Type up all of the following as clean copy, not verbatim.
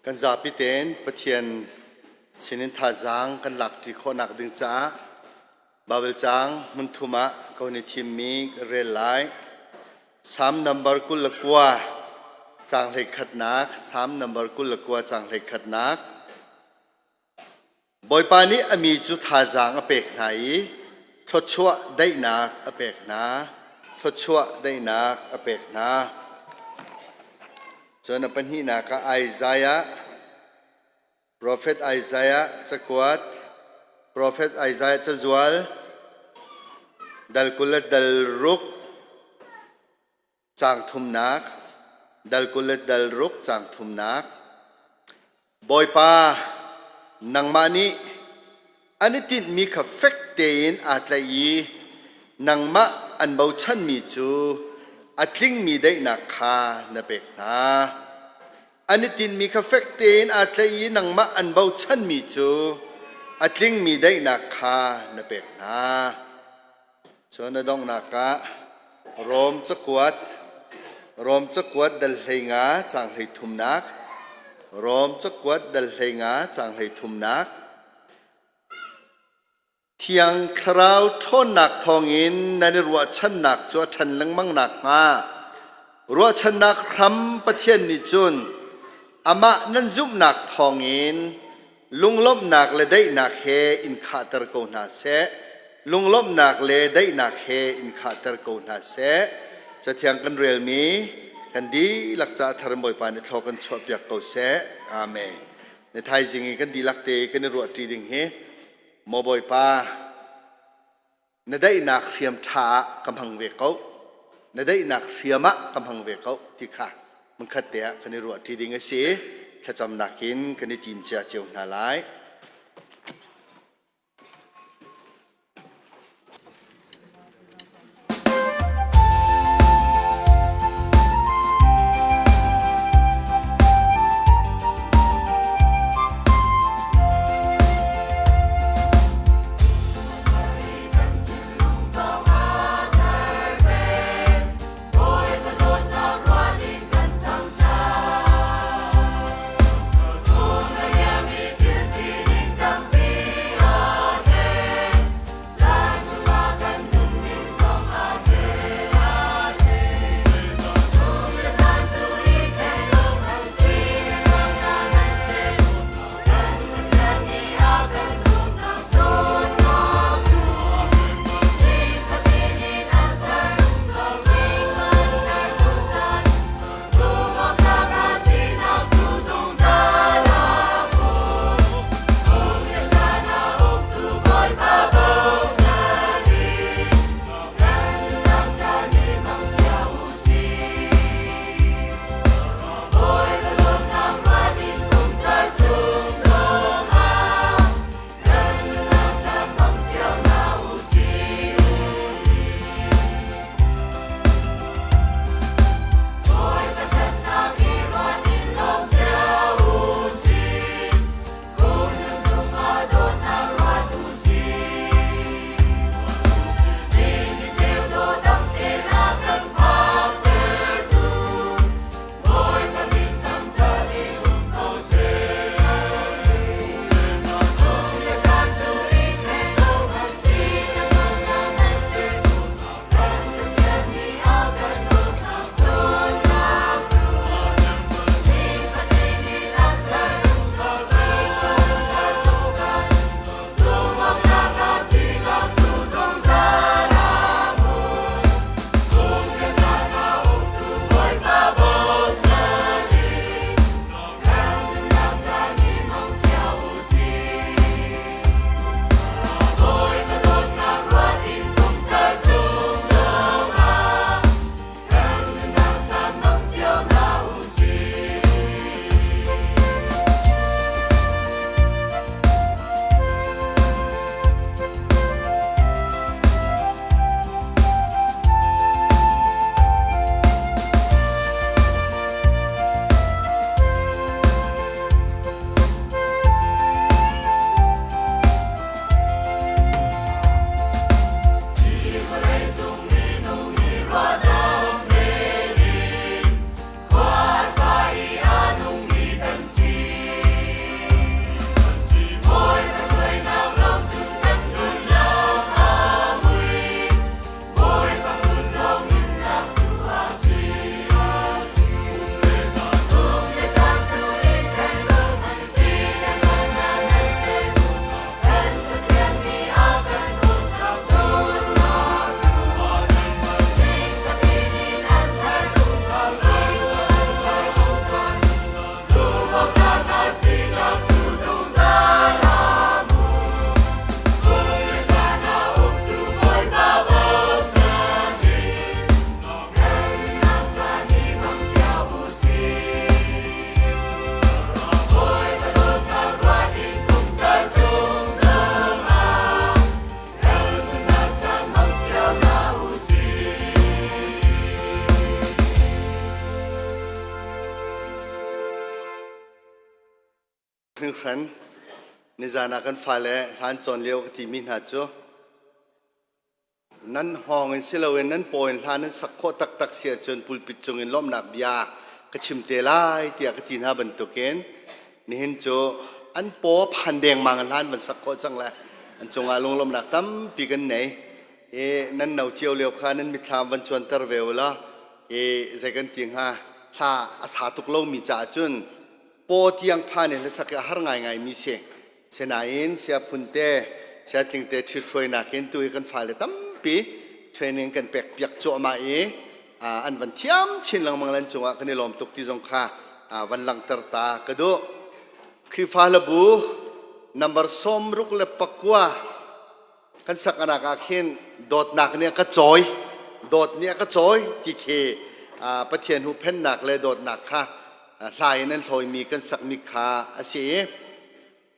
Kan zapi tein Pathian sinin thazaang kan lakṭi khawhnak ding caah Baibal caang hmunthum ah ka hun i thimmi ka rel lai. Salm nambar 29 caang 11nak, Salm nambar 29 caang 11nak. Bawipa nih a mi cu thazaang a pek hna i thluachuah daihnak a pek hna. Thluachuah daihnak a pek hna. Cun a pahnihnak ah Isaiah, Profet Isaiah cakuat, Profet Isaiah cazual, dal 20 le dal ruk, caang thumnak, dal 20 le dal ruk caang thumnak. Bawipa, nangmah nih an i tinhmi kha fek tein aa tlaih i nangmah an bochanmi cu a tlingmi daihnak kha na pek hna. An i tinhmi kha fek tein aa tlaih i nangmah an bochanmi cu a tlingmi daihnak kha na pek hna. Cun a donghnak ah Rom cakuat, Rom cakuat dal 15 caang 33nak, Rom cakuat dal 15 caang 33nak, Thiang Thlarau ṭhawnnak thawngin nan i ruahchannak cu a ṭhan lengmang nakhnga ruahchannak hram Pathian nih cun amah nan zumhnak thawngin lunglawmhnak le daihnak he in khahter ko hna seh. Lunglawmhnak le daihnak he in khahter ko hna seh. Cathiang kan relmi kan dihlak caah thar Bawipa nih thlaw kan chuahpiak ko seh. Amen. Na thaizing i kan dihlak te kan i ruahṭi ding hi maw Bawipa na daihnak hriam ṭha ah ka hmang ve ko na daihnak hriam ah ka hmang ve ko ti kha hmunkhat te ah kan i ruahṭi ding a si thlacamnak in kan i tim cia cio hna lai. Hringhran nizan ah kan fale hlan cawn lio ka timi hna cu nan hngawng in si loin nan paw in hla nan sak khawh taktak si ahcun pulpit cung in lawmhnak bia ka chim te lai tiah ka ti hna bantukin nihin cu an paw phan dengmang in hla an van sak khawh cang le an cungah lunglawmhnak tampi kan nei. I nan no cio lio kha nan mitthlam van cuanter ve u law i zei kan ti hnga thla a sa tuk lomi caah cun paw tiang phan in hlasak hi a har ngaingai mi si. Sinain sia phun te sia tling te ṭhithruainak in tu hi kan fale tampi training kan pek piak cuahmah i an van thiam chin lengmang lan cungah kan i lawm tuk ti zong kha van langhter ta ka duh. Khrihfa hlabu number 69 kan sak anak ah khin dawtnak nih a ka cawi dawt nih a ka cawi ti khi Pathian huhphennak le dawtnak kha hla in an hlawimi kan sakmi kha a si i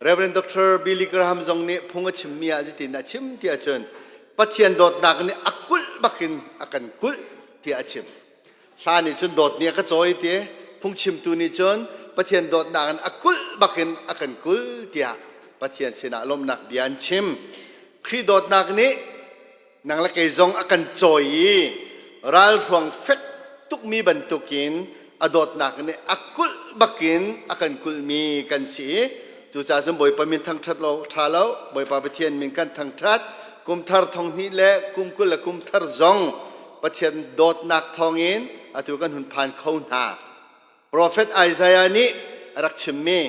Reverend Dr. Billy Graham zong nih phung a chimmi ah zeitin a chim ti ahcun Pathian dawtnak nih a kulh bakin a kan kulh tiah a chim. Hla nih cun dawt nih a ka cawi ti phungchimtu nih cun Pathian dawtnak in a kulh bakin a kan kulh tiah Pathian sinah lawmhnak bia an chim. Khrih dawtnak nih nang le kei zong a kan cawi i ralhruang fek tukmi bantukin a dawtnak nih a kulh bakin a kan kulhmi kan si i cucaah cun Bawipa min thangṭhat lo ṭha lo Bawipa Pathian min kan thangṭhat kum thar thong hnih le kum 20 le kum thar zong Pathian dawtnak thawngin atu kan hun phan kho hna. Profet Isaiah nih a rak chimmi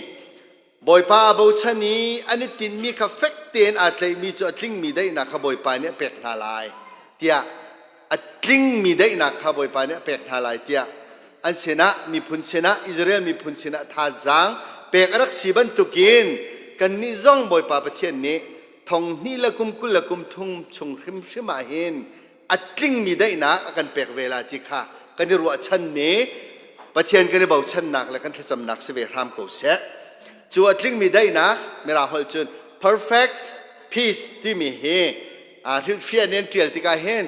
Bawipa a bochan i an i tinhmi kha fek tein aa tlaihmi cu a tlingmi daihnak kha Bawipa nih a pek hna lai tiah a tlingmi daihnak kha Bawipa nih a pek hna lai tiah an sinah miphun sinah Israel miphun sinah thazaang pek a rak si bantukin kannih zong Bawipa Pathian nih thong hnih le kum 20 le kum thum chung hrimhrim ah hin a tlingmi daihnak a kan pek ve la ti kha kan i ruahchanmi Pathian kan i bochannak le kan thlacamnak si ve hram ko seh. Cu a tlingmi daihnak Mirang holh cun perfect peace timi hi hrilhfiah nih an ṭial tikah hin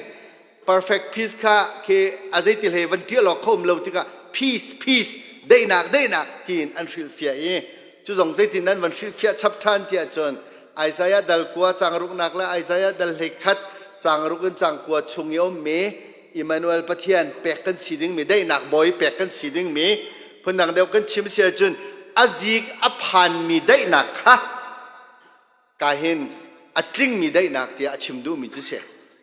perfect peace kha khi a zeiti hlei van ṭial awk kho um lo tikah peace peace daihnak daihnak tiin an hrilhfiah i cu zong zeitin nan van hrilhfiah chap ṭhan tiah cun Isaiah dal kua cang ruknak le Isaiah dal 11 cang ruk in cang kua chung i ummi Emmanuel Pathian pek kan si dingmi daihnak bawi pek kan si dingmi phundang deuh kan chim si ahcun a zik a phanmi daihnak kha ka hin a tlingmi daihnak tiah a chim duhmi cu si.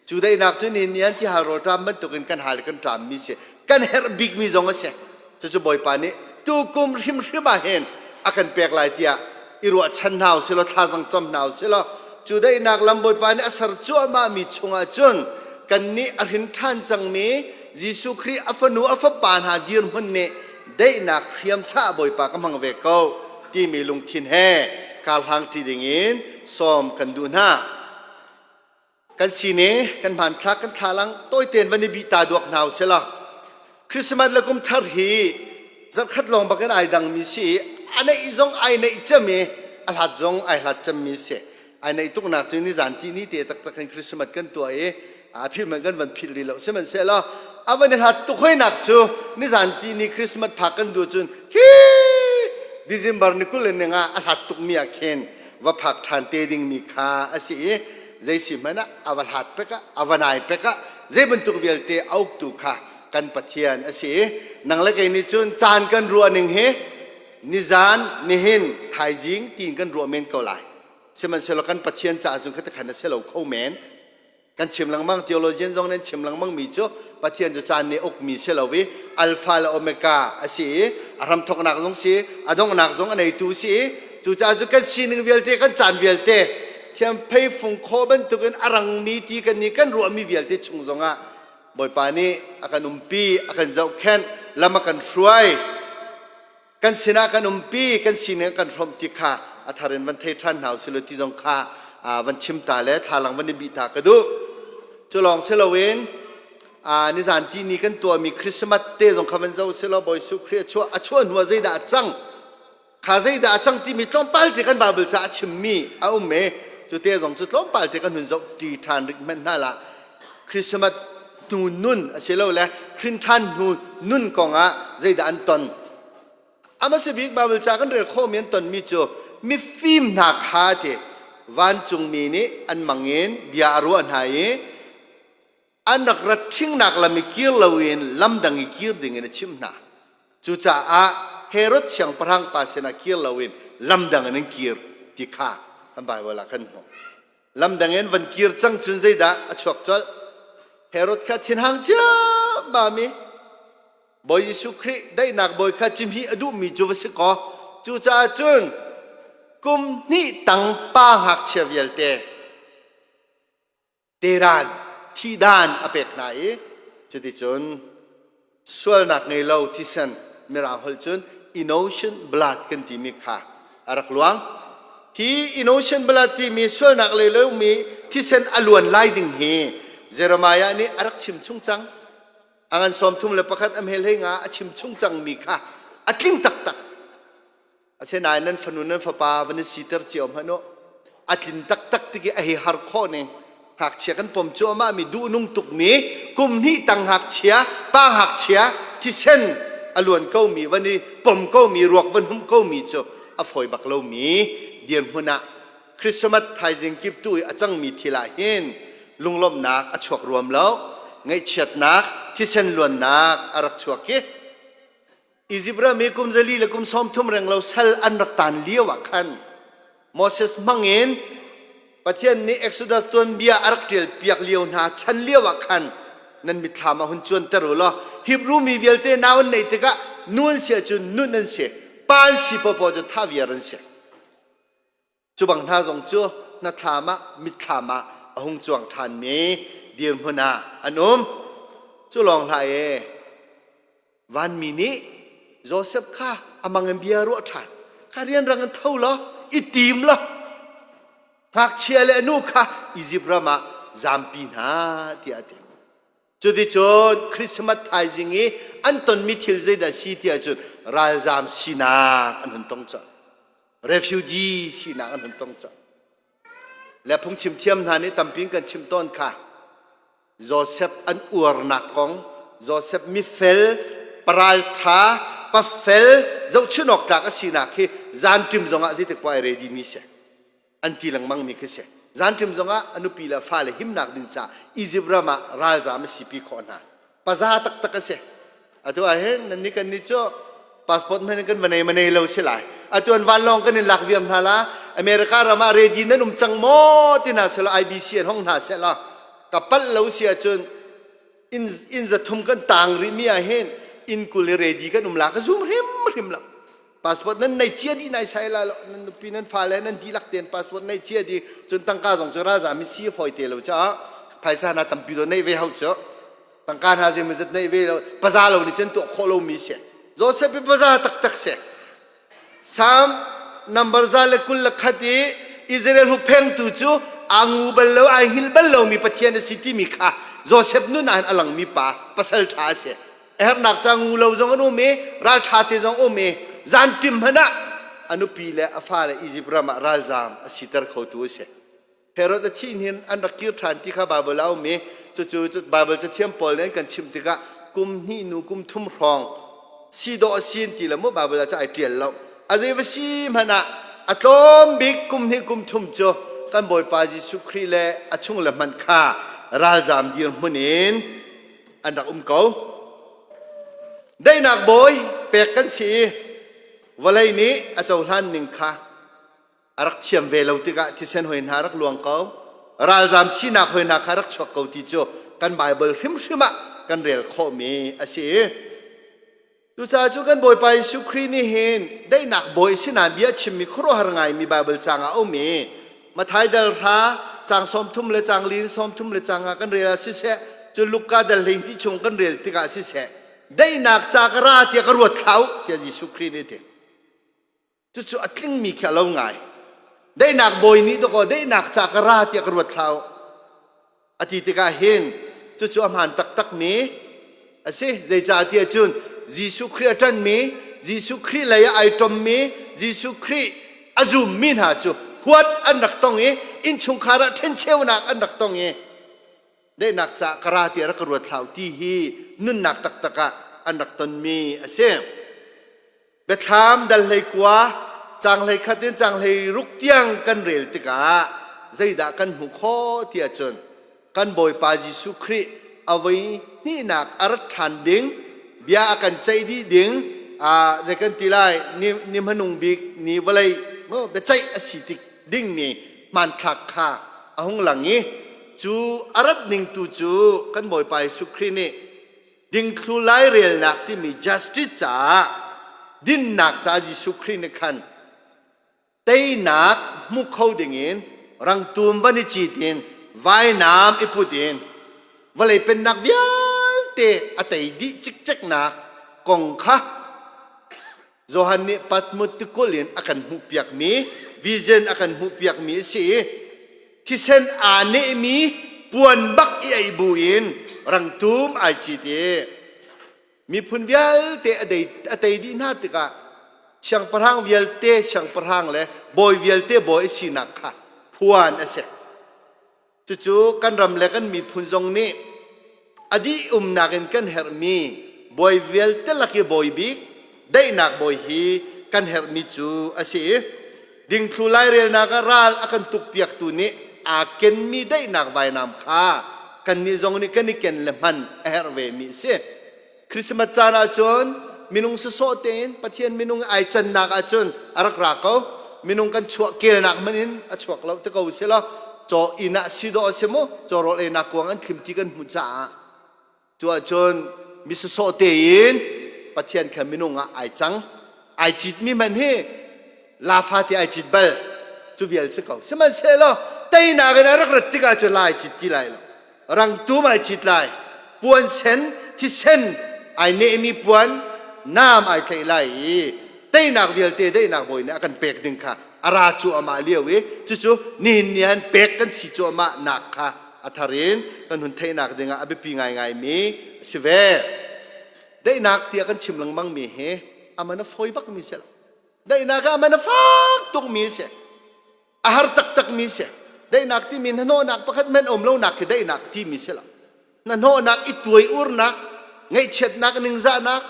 Cu daihnak cu ni nian ti hal rawlṭam bantukin kan hal i kan ṭammi si. Kan herh bikmi zong a si. Cucu Bawipa nih tukum hrimhrim ah hin a kan pek lai tiah i ruahchan hna usih law thlazang cam hna usih law cu daihnak lam Bawipa nih a ser cuahmahmi chungah cun kannih a hrin ṭhan cangmi Jesuh Khrih a fanu a fapa hna dirhmun nih daihnak hriam ṭha Bawipa ka hmang ve ko timi lungthin he karhlang ṭi dingin sawm kan duh hna. Kan sine kan hmanthlak kan thlalang tawitein van i bih ta duak hna usih law Christmas le kum thar hi zarhkhat lawng bak in ai dangmi si i a neih zong ai neih cem i a hlat zong ai hlat cemmi si. Ai neih tuknak cu nizan ti ni te taktak in Christmas kan tuah i a philh man kan van philh rih lo. Sihmanhsehlaw a van i hlat tuk hoinak cu nizan ti ni Christmas phak kan duh cun khi December ni 20 le ninga a hlat tukmi ah khin va phak ṭhan te dingmi kha a si i zei si hmanh ah a va hlat pek ah a va nai pek ah zei bantuk vialte a uktu kha kan Pathian a si i nang le kei nih cun caan kan ruah ning hi nizan nihin thaizing tiin kan ruah men ko lai sihmanhsehlaw kan Pathian caah cun khati khan a si lo kho men. Kan chim lengmang theologian zong nih an chim lengmang mi cu Pathian cu caan nih ukmi si lo i alpha le omega a si i a hramthawknak zong si a donghnak zong a neitu si i cucaah cu kan sining vialte kan caan vialte thiam phei fung khawh bantukin a rangmi ti kan nih kan ruahmi vialte chung zongah Bawipa nih a kan umpi a kan zohkhenh lam a kan hruai. Kan sinah kan umpi kan sining kan hrawmh ti kha a thar in van thei ṭhan hna usih law ti zong kha van chim ta le thlalang van i bih ta ka duh. Cu lawng si loin nizan ti ni kan tuahmi Christmas te zong kha van zoh usih law Bawi Jesuh Khrih a chuah a chuah hnu ah zeidah a cang kha zeidah a cang timi tlawmpal te kan Bible ca a chimmi a um e cu te zong cu tlawmpal te kan hun zoh ṭi ṭhan rih hmanh hna lah. Christmas hnu nun asilole hrin ṭhan hnu nun kongah zeidah an ton? A hmasa bik Baibal ca kan rel khawhmi an tonmi cu mifim hna kha ti vancungmi nih an mang in bia a ruah hna i an rak rat ṭhingnak lam i kir loin lamdang i kir dingin a chimh hna. Cucaah Herod siangpahrang pa sinah kir loin lamdang in an kir ti kha an Baibal ah kan hmuh. Lamdang in van kir cang cun zeidah a chuak colh? Herod kha thinhang ciammam i Bawi Jesuh Khrih daihnak bawi kha cimhi a duhmi cu va si kaw cucaah cun kum hnih tang pa ngakchia vialte teran thihdan a pek hna i cuticun sualnak ngei lo thisen mirang holh cun innocent blood kan timi kha a rak luang. Hi innocent blood timi sualnak lei lomi thisen a luan lai ding hi Jeremiah nih a rak chim chung cang. A ngan 31 a hmel hei nga a chim chung cangmi kha a tling taktak. Asinain nan fanu nan fapa van i siter cio hmanh u. A tlin taktak tik i a hei har khawh ning. Ngakchia kan pom cuahmah mi duhnung tukmi kum hnih tang ngakchia, pa ngakchia thisen a luan komi van i pom komi ruak van hum komi cu a fawi bak lomi dirhmun ah Christmas thaizing kip tu i a cangmi thil ah hin lunglawmhnak a chuak ruam lo. Ngaihchiatnak, thisen luannak a rak chuak i Izipt ram i kum zali le kum 30 renglo sal an rak taan lio ah khan Moses hmangin Pathian nih Exodus tuanbia a rak ṭial piak lio hna chan lio ah khan nan mitthlam ah hun cuanter u law Hebrew mi vialte nau an neih tikah nu an si ahcun nun an si, pa an si paohpaoh cu thah viar an si. Cu bang hna zong cu hnathlam ah mitthlam ah a hung cuang ṭhanmi dirhmun ah an um. Cu lawng hlah e, vanmi nih Joseph kha a mang in bia ruah ṭhan. Kha rianrang in tho law, i tim law, ngakchia le a nu kha Izipt ram ah zampi hna tiah a ti. Cuticun Christmas thaizing i an tonmi thil zeidah a si tiah cun ralzam sinak an hun tong colh. Refugee sinak an hun tong colh. Le phungchim thiam hna nih tampi in kan chim tawn kha Joseph an uarnak kong, Joseph mifel, paralṭha, pafel, zohchunh awk tlak a sinak hi zanṭim zongah zeitik poah ai ready mi si. An ti lengmang mi khi si. Zanṭim zongah a nupi le a fale himnak ding caah Izipt ram ah ralzam a sipi khawh hna. Paza taktak a si. Atu ah hin nan nih kan nih cu passport hmanh in kan va nei ma nei lo si lai. Atu an vanlawng kan in lak viam hna la. America ram ah ready nan um cang maw ti hna selaw IBC an hong hna selaw ka palh lo si ahcun inn inn zathum kan tang rih mi ah hin inn 20 i ready kan um la ka zum hrimhrim lo. Passport nan nei cia dih nai sai la lo nan nupi nan fale nan dihlak tein passport nei cia dih cun tangka zong cu ralzam hi si a fawi te lo caah phaisa hna tampi do neih ve hau cu tangka hna zeimawzat neih ve lo paza lo nih cun tuah khawh lomi si Joseph hi paza taktak si Psalm number 121 i Israel hupphengtu cu aa ngu bal lo ai hngilh bal lomi Pathian a si timi kha Joseph nun ah hin a langmi pa pasal ṭha a si hernak ca ngu lo zong an um i ralṭha te zong um i zanṭim hmanh ah a nupi le a fale Izipt ram ah ralzaam a siter khotu a si. Herod a thih hin an rak kir ṭhan ti kha Baibal ah a um i cucu Baibal cathiam pawl nih an kan chimh tikah kum hnih nu kum thum hrawng si dawh a si an ti lo mu Baibal ah cu ai ṭial lo. A zei va si hmanh ah a tlawm bik kum hnih kum thum cu kan Bawipa Jesuh Khrih le a chung le hmanh kha ralzaam dirhmun in an rak um ko. Daihnak bawi pek kan si i vawlei nih a cohlan ning kha a rak thiam ve lo tikah thisen hoi hna rak luang ko ralzam sinak hoi hna kha rak chuak ko ti cu kan Baibal hrimhrim ah kan rel khawhmi a si i Cucaah cu kan Bawipa Jesuh Khrih nih hin daihnak bawi sinah bia chimmi khuaruahhar ngaimi Baibal caang ah a um i Matthai dal hra caang 30 le caang li in 30 le caang ah kan rel ah siseh cu Luka dal 12 chung kan rel tikah siseh daihnak ca ka ra tiah ka ruat thlah u tiah Jesuh Khrih nih a ti. Cucu a tlingmi khi a lo ngai. Daihnak bawi nih dawkaw daihnak ca ka ra tiah ka ruat thlah u. A ti tikah hin cucu a hmaan taktakmi a si. Zeicahtiah cun Jesuh Khrih a ṭanmi, Jesuh Khrih lei ah ai ṭommi, Jesuh Khrih a zummi hna cu huat an rak tong i innchungkhar ah ṭhencheunak an rak tong i daihnak caah ka ra tiah rak ka ruat hlah u ti hi nunnak taktak ah an rak tonmi a si. Biathlam dal 19 Caang 11 in caang 16 tiang kan rel tikah zeidah kan hmuh khawh ti ahcun kan Bawipa Jesuh Khrih a voi hnihnak a rat ṭhan ding bia a kan ceih dih ding zei kan ti lai ni, ni hmanung bik ni vawlei biaceih a si tik dingmi hmanthlak kha a hung lang i cu a rat ning tu cu kan Bawipa Jesuh Khrih nih dingthlu lairelnak timi justice caah dinnak caah Jesuh Khrih nih khan teinak hmu kho dingin rangtum van i cit in vainam i put in vawlei pennak vialte a tei dih cikceknak kong kha Johan nih Patmos tikulh in a kan hmuhpiakmi vision a kan hmuhpiakmi a si i thisen aa nehmi puan bak i ei buin rangtum ai cit i miphun vialte a tei dih hna tikah siangpahrang vialte siangpahrang le bawi vialte bawi a sinak kha phuan a si. Cucu kan ram le kan miphun zong nih a dih umnak in kan herhmi bawi vialte lak i bawi bik daihnak bawi hi kan herhmi cu a si i dingthlu lairelnak ah ral a kan tukpiaktu nih aa kenmi daihnak vainam kha kannih zong nih kan i ken le hman a herh vemi a si. Christmas caan ahcun minung sawsawh tein Pathian minung ai cannak ahcun a rak ra ko. Minung kan chuah kelnak hmanh in a chuak lo te ko si lo. Caw inn ah si dawh a si mu. Caw rawl einak kuang an thlim ti kan hmuh caah. Cu ahcun mi sawsawh tein Pathian kha minung ah ai cang. Ai citmi hmanh hi lafa te ai cit bal. Cu vial si ko. Sihmanhsehlaw teinak in a rak rat tikah cun la ai cit ti lai lo. Rangtum ai cit lai, puan sen, thisen ai nehmi puan naam ai tlaih lai i teinak vialte daihnak bawi nih a kan pek ding kha a ra cuahmah lio i cucu nihin ni han pek kan si cuahmah nak kha a thar in kan hun theihnak dingah a biapi ngaingaimi a si ve. Daihnak tiah kan chim lengmang mi hi aman a fawi bakmi si lo. Daihnak ah aman a fak tukmi a si. A har taktakmi si. Daihnak timi hnahnawhnak pakhat hmanh um lonak khi daihnak timi si lo. Hnahnawhnak i tuai urnak, ngaihchiatnak, ningzahnak,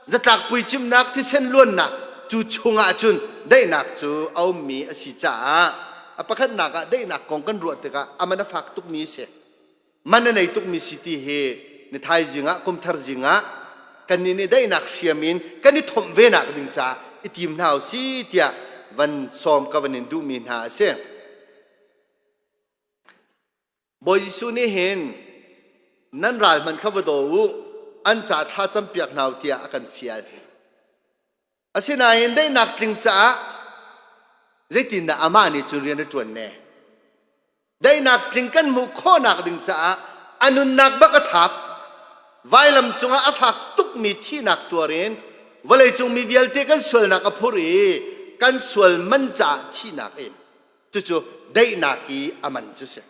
zatlak puicimnak, thisen luannak cu chungah cun daihnak cu a ummi a si caah a pakhatnak ah daihnak kong kan ruah tikah a man a fak tukmi a si. Man a nei tukmi si ti hi ni thaizing ah kumthar zing ah kannih nih daihnak hriam in kan i thomh ve nak ding caah i tim hna u si tiah van sawm ka van in duhmi hna a si. Bawi Jesuh nih hin nan ral hmanh kha va daw u an ca thla campiak hna u tiah a kan fial. Asinain daihnak tling caah zeitindah amah nih cun rian a ṭuan ne? Daihnak tling kan hmuh khawhnak ding caah a nunnak bak a thap. Vailam cungah a fak tukmi thihnak tuar in vawleicung mi vialte kan sualnak a phur i kan sual man caah thihnak in cucu daihnak i a man cu si.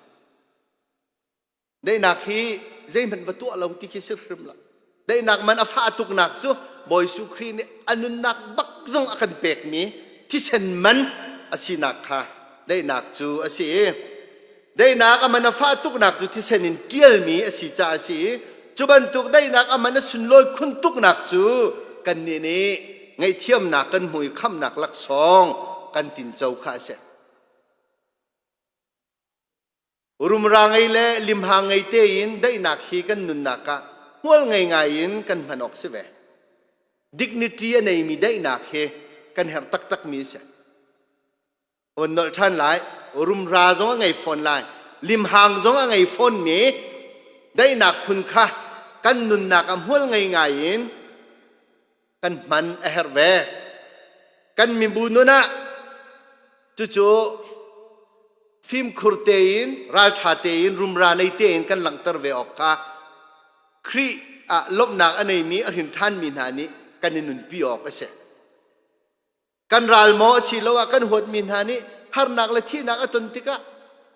Daihnak hi zeihmanh va tuah lo ti khi si hrim lo. Daihnak man a fah tuknak cu Bawi Jesuh Khrih nih a nunnak bak zong a kan pekmi thisen man a sinak kha daihnak cu a si i daihnak a man a fah tuknak cu thisen in ṭialmi a si caah a si i cu bantuk daihnak a man a sunlawi khun tuknak cu kannih nih ngaihthiamnak kan hmu i khamhnak laksawng kan tinco kha a si. Rumra ngei le limha ngei tein daihnak hi kan nunnak ah hmual ngei ngai in kan hman awk si ve. Dignity a neimi daihnak hi kan herh taktakmi a si. Von nolh ṭhan lai, rumra zong a ngei fawn lai, limhang zong a ngei fawnmi daihnak phun kha kan nunnak ah hmual ngei ngai in kan hman a herh ve. Kan mibu nun ah cucu fimkhur tein ralṭha tein rumra nei tein kan langhter ve awk kha Khrih ah lawmhnak a neimi a hrin ṭhanmi hna nih kan i nunpi awk a si. Kan ral maw asiloah kan huatmi hna nih harnak le thihnak a ton tikah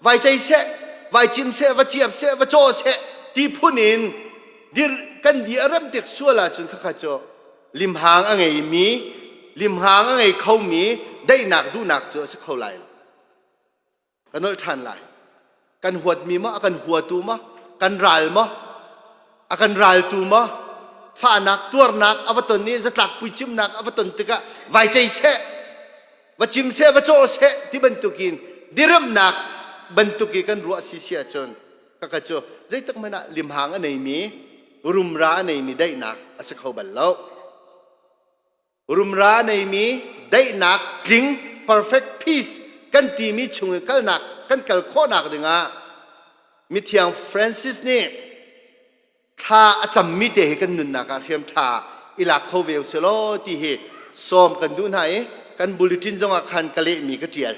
vai cei seh, vai cim seh, va ciap seh, va caw seh ti phun in dir kan di a rem tik sual ahcun khakha cu limhang a ngeimi, limhang a ngei khomi daihnak duhnak cu a si kho lai lo. Ka nolh ṭhan lai. Kan huatmi maw, a kan huatu maw, kan ral maw, a kan raltu maw, fahnak, tuarnak a va ton i zatlak puicimnak a va ton tikah vai cei seh. Va cim seh, va cawh seh ti bantukin diremnak bantuk i kan ruah si si ahcun kaka cu zeitik hmanh ah limhang a neimi rumra a neimi daihnak a si kho bal lo. Rumra a neimi daihnak tling perfect peace kan timi chung i kalnak kan kal khawhnak dingah mithiang Francis nih thla a cammi te hi kan nunnak ah hriam ṭha i lak kho ve usih law ti hi sawm kan duh hna i kan bulletin zongah khan ka lehmi ka ṭial.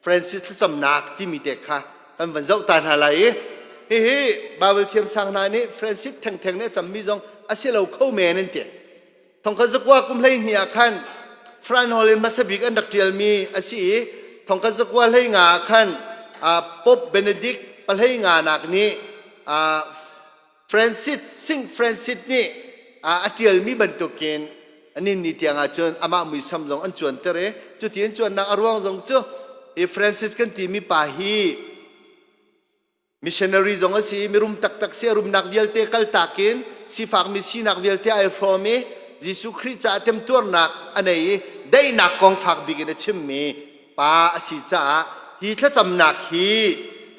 Francis thlacamnak timi te kha kan van zoh ta hna lai i hihi Bible thiamsang hna nih Francis thengtheng nih a cammi zong a si lo kho men an ti. Thongkhat zakua kum 12 ah khan Fran Hall in hmasa bik an rak ṭialmi a si i thongkhat zakua 15 ah khan Pope Benedict pahlei nga nak nih Francis Sing Francis nih a ṭialmi bantukin anin ni tiang ahcun amah muisam zong an cuanter i cuti an cuannak a ruang zong cu hi Francis kan timi pa hi Missionary zong a si i mirum taktak si a rumnak vialte kaltak in sifakmi sinak vialte ai hrawm i Jesuh Khrih caah temtuarnak a nei i daihnak kong fak bik in a chimmi pa a si caah hi thlacamnak hi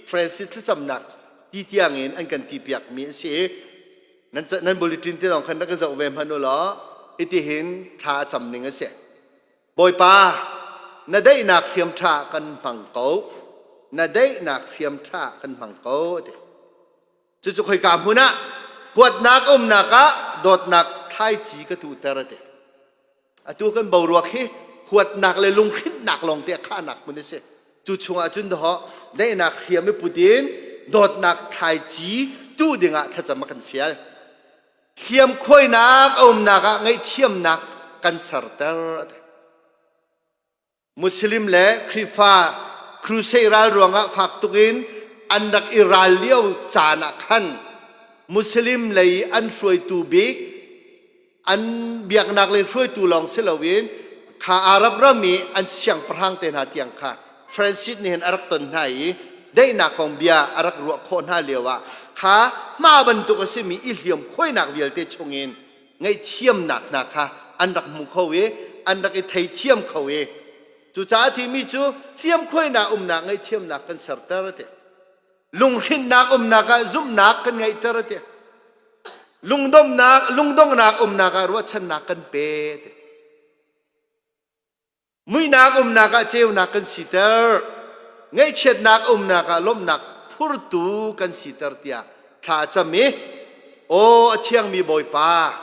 Francis thlacamnak ti tiang in an kan ti piakmi a si i nan nan bulletin te zong khan rak ka zoh ve hmanh u law hitihin thla a cam ning a si. Bawipa, na daihnak hriam ṭha kan hmang ko. Na daihnak hriam ṭha kan hmang ko. Ti. Cucu khoika hmun ah huatnak umnak ah dawtnak thlaici ka tuhter a ti. Atu kan boruak hi huatnak le lunghrinhnak lawng te a khahnak hmun a si. Cu chungah cun dawh daihnak hriam i put in dawtnak thlaici tuh dingah thlacam a kan fial. Hliamkhuainak a umnak ah ngaihthiamnak kan serter. Muslim le Khrihfa crusade ral ruangah fak tuk in an rak i ral lio caan ah khan Muslim lei an hruaitu bik an biaknak lei hruaitu lawng si loin kha Arab ram i an siangpahrang te hna tiang kha Francis nih hin a rak ton hna i daihnak kong bia a rak ruah khawh hna lioah kha hma bantuk a simi i hliam khuainak vialte chungin ngaihthiamnak hna kha an rak hmu kho i an rak i theithiam kho i cucaah timi cu hliam khuainak umnak ngaihthiamnak kan serter ti lunghrinnak umnak ah zumhnak kan ngeihter ti lungdomnak lungdonghnak umnak ah ruahchannak kan pe ti Muihnak umnak ah ceunak kan siter, ngaihchiatnak umnak ah lawmhnak phurtu kan siter tiah thla a cam i aw a thiangmi Bawipa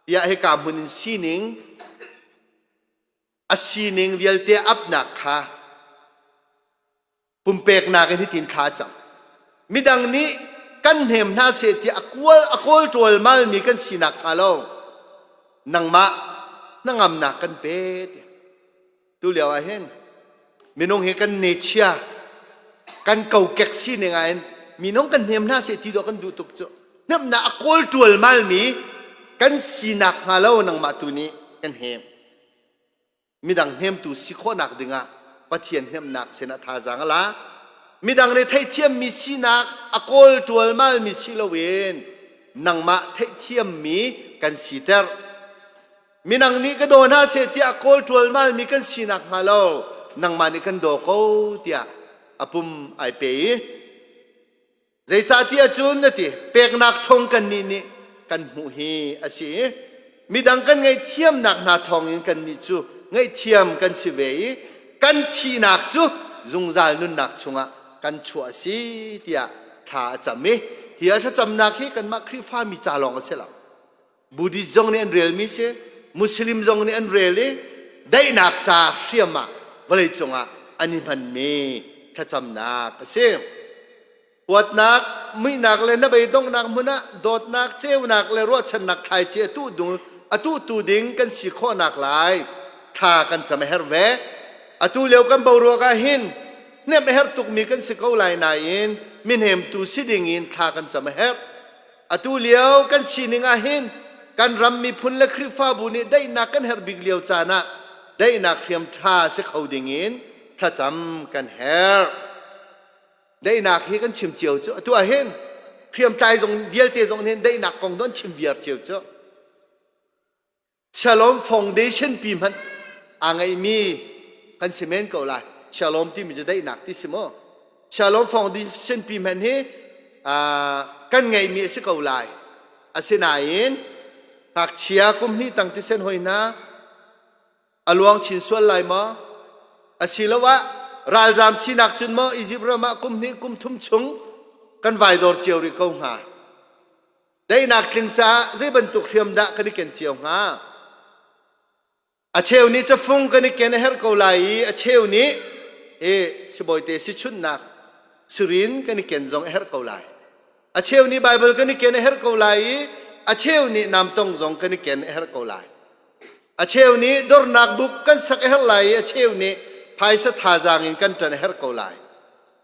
tiah hika hmun in sining a sining vialte apnak kha pumpeknak in hitin thla a cam. Midang nih kan hnem hna seh tiah a kual a kawl ṭualmalmi kan sinak hnga lo nangmah hnangamnak kan pe tiah. Tu lio ah hin minung hi kan nechia kan kokek sining ah hin minung kan hnem hna seh ti dawh kan duh tuk cu hnemhnak a kawl ṭualmalmi kan sinak hnga lo nangmah tu nih kan hem. Midang hnemtu si khawhnak dingah Pathian hnemhnak sinah thazaang a la. Midang nih theihthiammi sinak a kawl ṭualmalmi si loin nangmah theihthiammi kan siter. Minang nih ka daw hna seh tiah kawl ṭualmalmi kan sinak hnga lo nangmah nih kan daw ko tiah a pum ai pe i Zeicahtiah cun na ti peknak thawng kannih nih kan hmuh hi a si i midang kan ngaihthiamnak hna thawngin kannih cu ngaihthiam kan si ve i kan thihnak cu zungzal nunnak chungah kan chuah a si tiah thla a cam i hi a thlacamnak hi kanmah Khrihfami ca lawng a si lo. Buddhist zong nih an relmi si, Muslim zong nih an rel i daihnak ca hriam ah vawleicung ah an i hmanmi thlacamnak a si. Huatnak, muihnak le hnabeidonghnak hmun ah dawtnak, ceunak le ruahchannak thlaici a tuh dung, a tuhtu ding kan si khawhnak lai thla kan cam a herh ve. Atu lio kan boruak ah hin hnemh a herh tukmi kan si ko lai nain mi hnemtu si ding in thla kan cam a herh. Atu lio kan sining ah hin kan ram miphun le Khrihfabu nih daihnak kan herh bik lio caan ah daihnak hriam ṭha si kho ding in thlacam kan herh. Daihnak hi kan chim cio cu atu ah hin hriamtlai zong vialte zong nih daihnak kong don chim viar cio cu. Shalom Foundation pi hmanh aa ngeihmi kan si men ko lai. Shalom timi cu daihnak ti si maw? Shalom Foundation pi hmanh hi kan ngeihmi a si ko lai. Asinain ngakchia kum hnih tang tisen hoi hna a luang chin sual lai maw? Asiloah ralzam sinak cun maw Izipt ram ah kum hnih kum thum chung kan vai dor cio rih ko hnga? Daihnak tling caah zei bantuk hriam dah kan i ken cio hnga? A cheu nih cafung kan i ken a herh ko lai i a cheu nih e sibawite sichunhnak sirin kan i ken zong a herh ko lai. A cheu nih Baibal kan i ken a herh ko lai i a cheu nih namtong zong kan i ken a herh ko lai. A cheu nih dornak buk kan sak a herh lai i a cheu nih phaisa thazaang in kan ṭan a herh ko lai.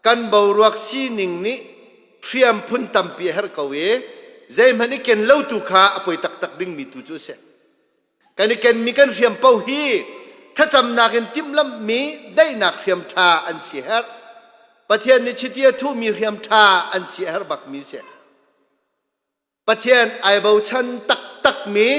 Kan boruak sining nih hriam phun tampi a herh ko i zeihmanh i ken lo tu kha a poi taktak dingmi tu cu a si. Kan i kenmi kan hriam paoh hi thlacamnak in timhlamhmi daihnak hriam ṭha an si herh. Pathian nih chiti a thuhmi hriam ṭha an si a herh bakmi si. Pathian ai bochan taktakmi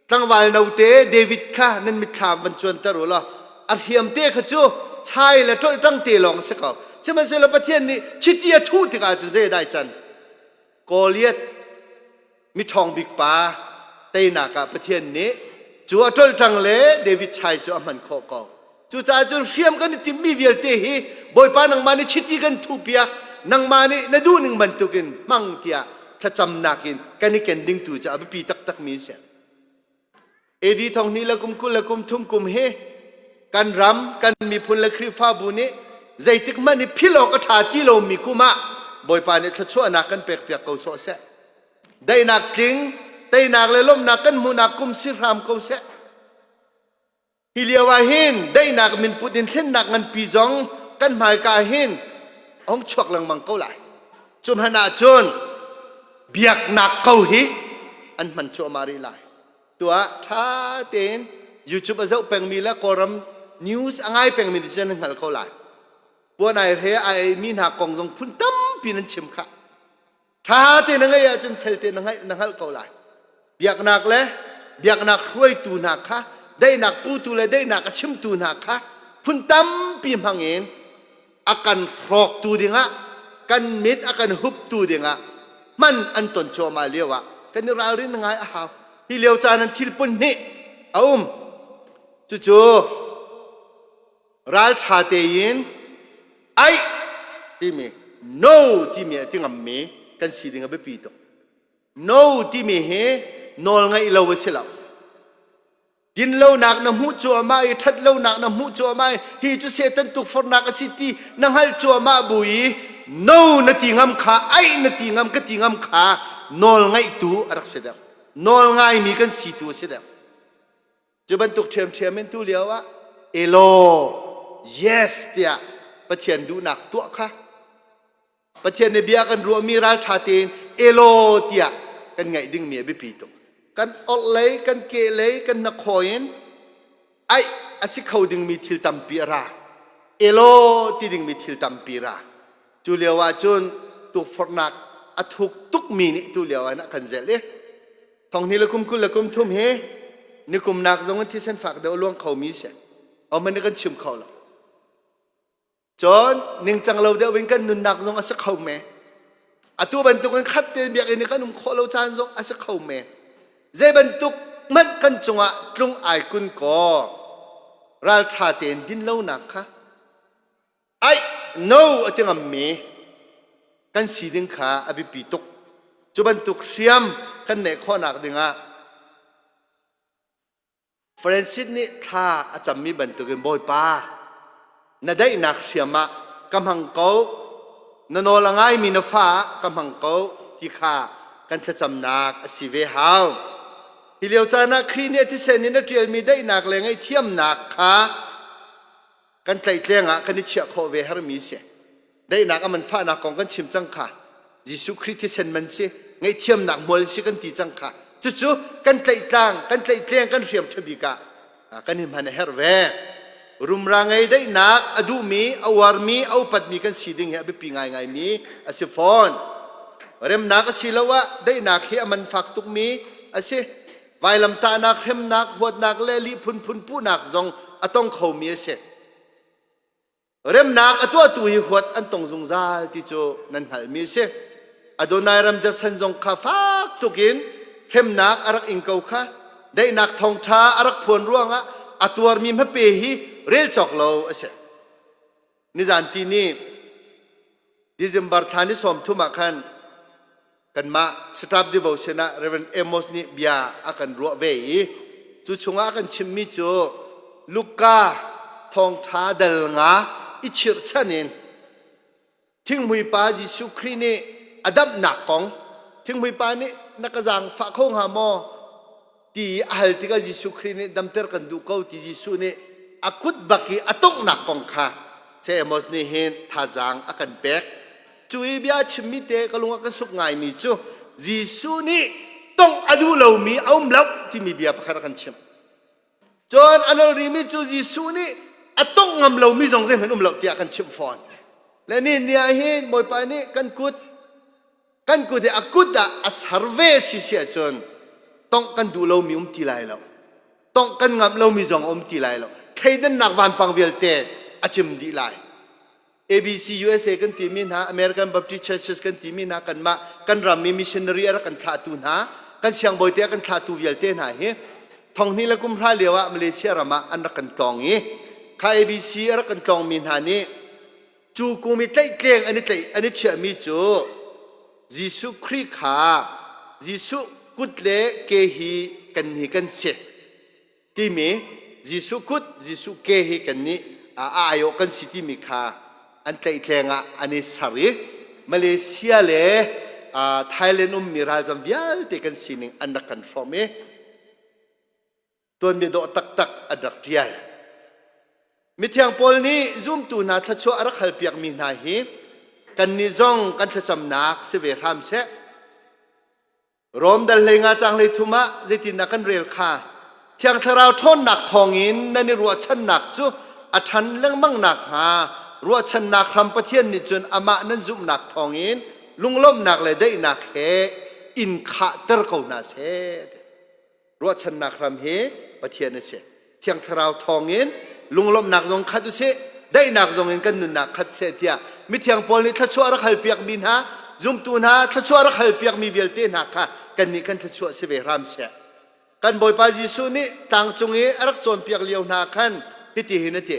tlangval note David kha nan mitthlam van cuanter u law a hriam te kha cu chai le ṭolhṭang te lawng a si ko. Sihmanhsehlaw Pathian nih chiti a thuh tikah cun zei dai can? Goliath miṭhawng bik pa teinak ah Pathian nih cu a ṭolṭang le David chai cu a hman khawh ko. Cucaah cun hriam kan i timhmi vialte hi Bawipa nangmah nih chiti kan thuhpiak, nangmah nih na duhning bantukin hmang tiah thlacamnak in kan i ken ding tu cu a biapi taktakmi a si. AD thong hnih le kum 20 le kum thum kum hi kan ram, kan miphun le Khrihfabu nih zeitik hmanh i philh awk a ṭha ti lomi kum ah Bawipa nih thluachuahnak kan pekpiak ko sawh seh. Daihnak tling, teinak le lawmhnak kan hmuhnak kum si hram ko seh. Hi lio ah hin daihnak minput in thlennak nganpi zong kan hmaika hin a hung chuak lengmang ko lai. Cu hmanh ah cun biaknak ko hi an hman cuahmah rih lai. Tuah ṭha tein YouTube a zoh pengmi le Kawlram news a ngai pengmi nih cun an hngalh ko lai. Puan ai he ai eimi hna kong zong phun tampi nan chim khah. Ṭha te na ngeih ahcun fel te na hngalh ko lai. Biaknak le biaknak hruaitu hna kha daihnak putu le daihnak a chimtu hna kha phun tampi hmang in a kan hrawktu dingah kan mit a kan huptu dingah hman an ton cuahmah lio ah kan i ralrin ngai a hau. Hi lio caan an thil pun hnih a um. Cucu ralṭha tein aih timi no timi a ti ngammi kan si ding a biapi tuk. No timi hi nawl ngaih lo a si lo. Dinlonak na hmuh cuahmah i ṭhatlonak na hmuh cuahmah i hi cu Satan tukforhnak a si ti na hngalh cuahmah bu i no na ti ngam kha aih na ti ngam ka ti ngam kha nawl ngaihtu a rak si deuh. Nawl ngaimi kan si tu a si deuh. Cu bantuk ṭhiamṭhiam in tu lio ah elaw yes tiah Pathian duhnak tuah kha Pathian nih bia kan ruahmi ralṭha tein elaw tiah kan ngaih dingmi a biapi tuk. Kan orhlei, kan kehlei, kan hnakhaw in aih a si kho dingmi thil tampi a ra. Elaw ti dingmi thil tampi ra. Cu lio ah cun tukforhnak a thuk tukmi nih tu lio ah a kan zelh i Thonghni le kum 20 le kum thum hi nikum nak zong in thisen fak deuh a luang khomi si. Oman kan chim kho lo. Cun ningcang lo deuh in kan nunnak zong a si kho me. Atu bantuk in khat te biakinn i kan um khawh lo caan zong a si kho me. Zei bantuk hmanh kan cungah tlung ai kun kaw ralṭha tein din lonak kha Aih, no a ti ngammi kan si ding kha a biapi tuk. Cu bantuk hriam kan neih khawhnak dingah Francis nih thla a cammi bantukin Bawipa, na daihnak hriam ah ka hmang ko, na nawl a ngaimi na fa ah ka hmang ko ti kha kan thlacamnak a si ve hau. Hi lio caan ah Khrih nih a thisen in a ṭialmi daihnak le ngaihthiamnak kha kan tlaihtleng ah kan i chiah khawh ve hermi si. Daihnak a man fahnak kong kan chim cang kha. Jesuh Khrih thisen man si, ngaihthiamnak hmual si kan ti cang kha. Cucu kan tlaihtleng, kan tlaihtleng kan hriam ṭhabik ah kan i hman a herh ve. Rumra ngei daihnak a duhmi, a uarmi, a upatmi kan si ding hi a biapi ngaingaimi a si fawn. Remnak asiloah daihnak hi a man fak tukmi a si. Vailamtahnak, hremnak, huatnak le lih phunphun puhnak zong a a tong khomi a si. Remnak a tuahtu hi huat an tong zungzal ti cu nan hngalhmi a si. Adonai ram Judson zong kha fak tukin hremnak a rak ing ko kha. Daihnak thawngṭha a rak phuan ruangah a tuarmi hmape hi rel cawk lo a si. Nizan ti ni December thla ni 30 ah khan kanmah staff devotion ah Reverend Amos nih bia a kan ruah ve i cu chungah a kan chimmi cu Luka thawngṭha dal nga i chirhchan in thinghmui pa Jesuh Khrih nih a damhnak kong thinghmui pa nih na ka zaangfah kho hnga maw ti a hal tikah Jesuh Khrih nih damter kan duh ko ti Jesuh nih a kut bak i a tonghnak kong kha Saya Amos nih hin thazaang a kan pek. Cu i bia a chimmi te ka lung a ka suk ngaimi cu Jesuh nih tongh a duh lomi a um lo timi bia pakhat a kan chimh. Cun a nol rimi cu Jesuh nih a tongh ngam lomi zong zeihmanh um lo tiah a kan chimh fawn. Le ni ni ah hin Bawipa nih kan kut kan kut hi a kut ah a ser ve si si ahcun tongh kan duh lomi um ti lai lo tongh kan ngamh lomi zong um ti lai lo thleidannak vanpang vialte a cim dih lai. ABC USA kan timi hna, American Baptist Churches kan timi hna, kanmah kan ram i missionary a rak kan thlahtu hna, kan siangbawi te a kan thlahtu vialte hna hi thonghnih le kum hra lio ah Malaysia ram ah an rak kan tlawng i kha ABC a rak kan tlawngmi hna nih Cu kum i tlaihtleng an i tlaih an i chiahmi cu Jesuh Khrih kha Jesuh kut le ke hi kan hi kan si timi, Jesuh kut Jesuh ke hi kan nih a aiawh kan si timi kha an tlaihtleng ah an i ser i Malaysia le Thailand ummi ralzam vialte kan sining an rak kan hrawm i tuanbia dawh taktak an rak ṭial. Mithiang Paul nih zumtu hna thluachuah a rak halpiakmi hna hi kannih zong kan thlacamnak si ve hram seh. Rom dal 15 caang 33 ah zeitindah kan rel kha? Thiang Thlarau ṭhawnnak thawngin nan i ruahchannak cu a ṭhan lengmang nakhnga ruahchannak hram Pathian nih cun amah nan zumhnak thawngin lunglawmhnak le daihnak he in khahter ko hna seh. Ruahchannak ram hi Pathian a si. Thiang Thlarau thawngin lunglawmhnak zong khat usih, daihnak zong in kan nunnak khat seh tiah mithiang Paul nih thluachuah rak halpiakmi hna, zumtu hna thluachuah rak halpiakmi vialte hna kha kannih kan thluachuah si ve hram seh. Kan Bawipa Jesuh nih tlangcung i a rak cawnpiak lio hna khan hiti hin a ti.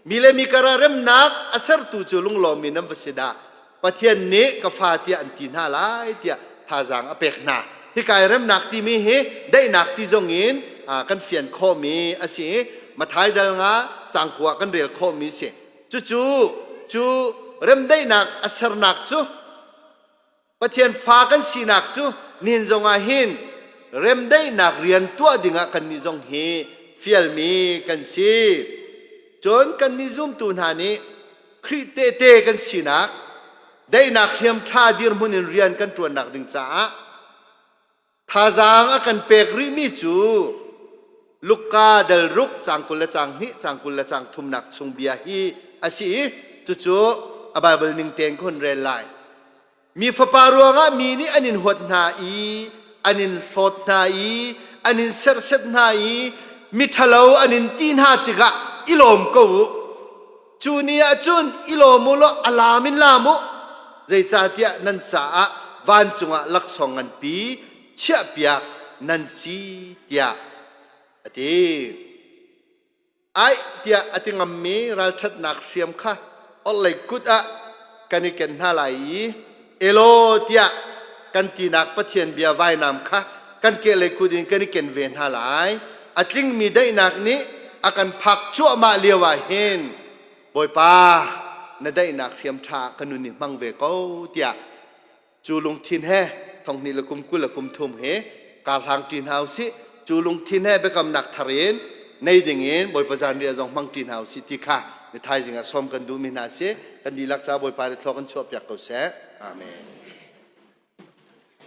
Mi le mi kar ah remnak a sertu cu lunglawmmi nan va si dah. Pathian nih ka fa tiah an ti hna lai tiah thazaang a pek hna. Hika i remnak timi hi daihnak ti zong in kan fian khawhmi a si i Matthai dal nga cangkua kan rel khawhmi a si. Cucu cu remdaihnak a sernak cu Pathian fa kan sinak cu nihin zongah hin remdaihnak rian tuah dingah kannih zong hi fialmi kan si. Cun kannih zumtu hna nih Khrih tehte kan sinak, daihnak hriam ṭha dirhmun in rian kan ṭuannak ding caah thazaang a kan pek rihmi cu Luka dal ruk caang 20 le caang hnih, caang 20 le caang thumnak chung bia hi a si i cucu a Baibal ning tein ka hun rel lai. Mi fapa ruangah mi nih an in huat hna i an in hlawt hna i an in serhset hna i miṭhalo an in ti hna tikah i lawm ko u. Cu ni ah cun i lawm u law a laam in laam u, zeicahtiah nan caah vancung ah laksawng nganpi chiahpiak nan si tiah a ti. Aih tiah a ti ngammi ralṭhatnak hriam kha orhlei kut ah kan i ken hna lai i elaw tiah kan tinak Pathian bia vainam kha kan kehlei kut in kan i ken ve hna lai. A tlingmi daihnak nih a kan phak cuahmah lio ah hin Bawipa na daihnak hriam ṭha ka nun i hmang ve ko tiah cu lungthin he 20 le kum 20 le kum thum he kaa hlang ṭi hna usih. Cu lungthin he biakamnak thar in nei ding in Bawipa zanriah zong hmang ṭi hna usih ti kha ni thaizing ah sawm kan duhmi hna si. Kan dihlak ca Bawipa nih thlua kan chuahpiak ko seh. Amen.